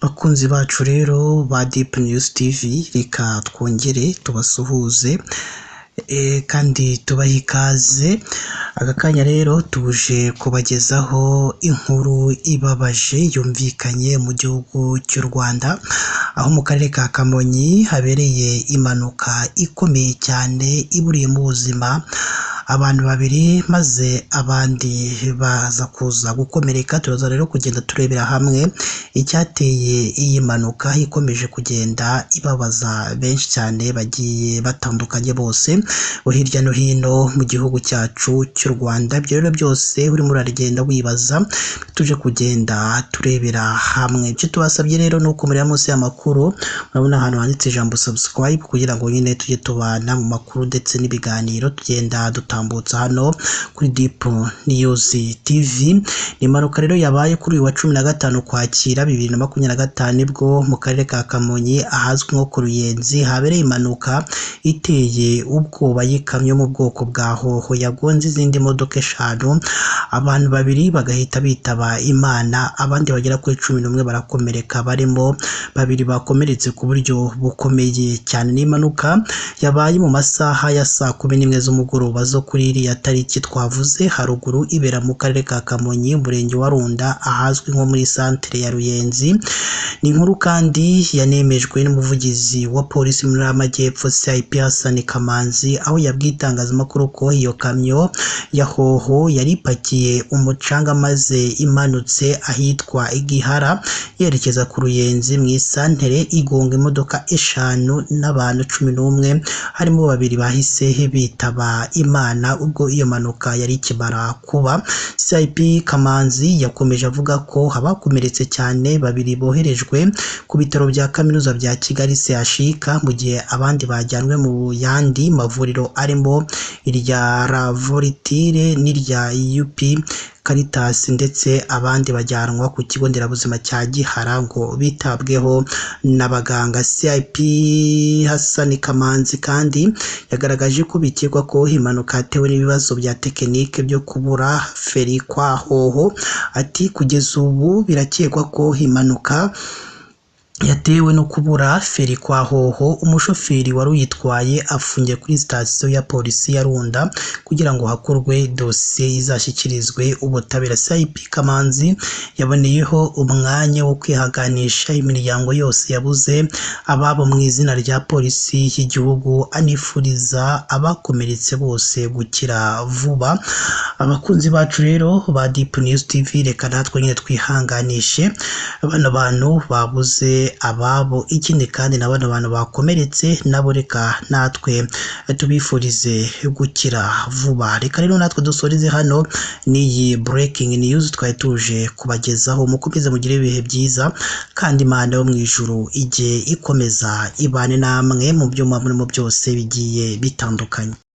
Bakunzi bacu rero ba Deep News TV, reka twongere tubasuhuze kandi tubahe ikaze. Aka kanya rero tuje kubagezaho inkuru ibabaje yumvikanye mu gihugu cy'u Rwanda, aho mu karere ka Kamonyi habereye impanuka ikomeye cyane iburiyemo ubuzima abantu babiri, maze abandi baza kuza gukomereka. Turaza rero kugenda turebera hamwe icyateye iyi mpanuka ikomeje kugenda ibabaza benshi cyane bagiye batandukanye bose bo hirya no hino mu gihugu cyacu cy'u Rwanda. Ibyo rero byose urimo uragenda wibaza, tuje kugenda turebera hamwe. Icyo tubasabye rero ni uko mureba munsi y'amakuru, murabona ahantu handitse ijambo subscribe, kugira ngo nyine tujye tubana mu makuru ndetse n'ibiganiro tugenda dutambutsa hano kuri Deep News TV. Ni impanuka rero yabaye kuri uyu wa 15 Ukwakira 2025, nibwo mu karere ka Kamonyi ahazwi nko ku Ruyenzi habereye impanuka iteye ubwoba y'ikamyo mu bwoko bwa hoho yagonze izindi modoka eshanu, abantu babiri bagahita bitaba Imana, abandi bagera kuri 11 barakomereka, barimo babiri bakomeretse ku buryo bukomeye cyane. Ni impanuka yabaye mu masaha ya saa 11 z'umugoroba zo kuri iriya tariki twavuze haruguru, ibera mu karere ka Kamonyi, umurenge wa Runda, ahazwi nko muri santere ya Ruyenzi. Ni inkuru kandi yanemejwe n'umuvugizi wa polisi muri Amajyepfo, CIP Hassan Kamanzi, aho yabwiye itangazamakuru ko iyo kamyo ya hoho yari ipakiye umucanga maze imanutse ahitwa Igihara yerekeza ku Ruyenzi mu isantere, igonga imodoka eshanu n'abantu 11, harimo babiri bahise bitaba Imana ubwo iyo mpanuka yari ikimara kuba. CIP Kamanzi yakomeje avuga ko abakomeretse cyane babiri boherejwe ku bitaro bya kaminuza bya Kigali CHUK, mu gihe abandi bajyanwe mu yandi mavuriro arimo irya Laboratire n'irya UP Caritas, ndetse abandi bajyanwa ku kigo nderabuzima cya Gihara ngo bitabweho n'abaganga. CIP Hassan Kamanzi kandi yagaragaje ko bikekwa ko impanuka yatewe n'ibibazo bya tekinike byo kubura feri kwa hoho. Ati: "Kugeza ubu birakekwa ko impanuka yatewe no kubura feri kwa hoho. Umushoferi wari uyitwaye afungiye kuri sitasiyo ya polisi ya Runda kugira ngo hakorwe dosiye izashyikirizwe ubutabera." CIP Kamanzi yaboneyeho umwanya wo kwihanganisha imiryango yose yabuze ababo mu izina rya polisi y'igihugu, anifuriza abakomeretse bose gukira vuba. Abakunzi bacu rero ba Deep News TV, reka natwe nyine twihanganishe bano bantu babuze ababo, ikindi kandi na bano bantu bakomeretse nabo reka natwe tubifurize gukira vuba. Reka rero natwe dusoreze hano n'iyi breaking news twari tuje kubagezaho. Mukomeze mugire ibihe byiza, kandi Imana yo mu ijuru ijye ikomeza ibane namwe mu byo murimo byose bigiye bitandukanye.